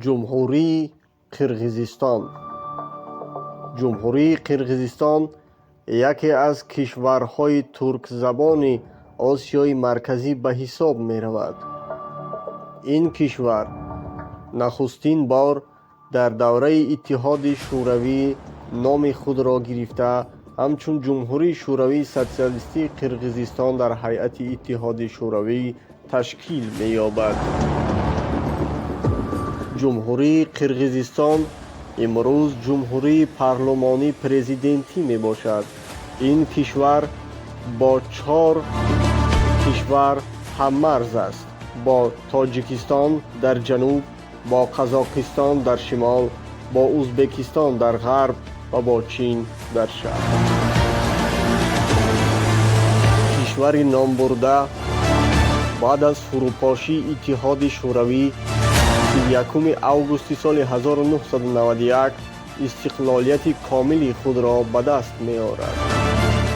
Ҷумҳурии Қирғизистон. Ҷумҳурии Қирғизистон яке аз кишварҳои туркзабони Осиёи Марказӣ ба ҳисоб меравад. Ин кишвар нахустин бор дар давраи Иттиҳоди Шӯравӣ номи худро гирифта, ҳамчун Ҷумҳурии Шӯравии Социалистии Қирғизистон дар ҳайати Иттиҳоди Шӯравӣ ташкил меёбад. Ҷумҳурии Қирғизистон имрӯз ҷумҳурии парлумонӣ президентӣ мебошад. Ин кишвар бо чор кишвар ҳаммарз аст: бо Тоҷикистон дар ҷануб, бо Қазоқистон дар шимол, бо Узбекистон дар ғарб ва бо Чин дар шарқ. Кишвари номбурда баъд аз фурӯпошии Иттиҳоди Шӯравӣ 31 августи соли 1991 истиқлолияти комили худро ба даст меорад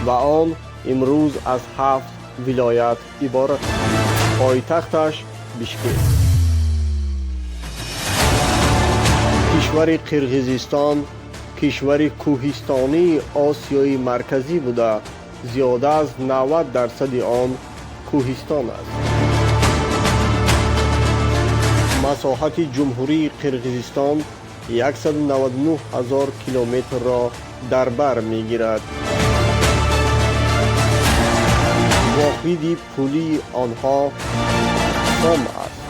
ва он имрӯз аз ҳафт вилоят иборат аст. Пойтахташ Бишкек. Кишвари Қирғизистон кишвари кӯҳистонии Осиёи Марказӣ буда, зиёда аз 90 дарсади он кӯҳистон аст. Масоҳати Ҷумҳурии Қирғизистон 199 ҳазор километрро дар бар мегирад. Воҳиди пулии онҳо сом аст.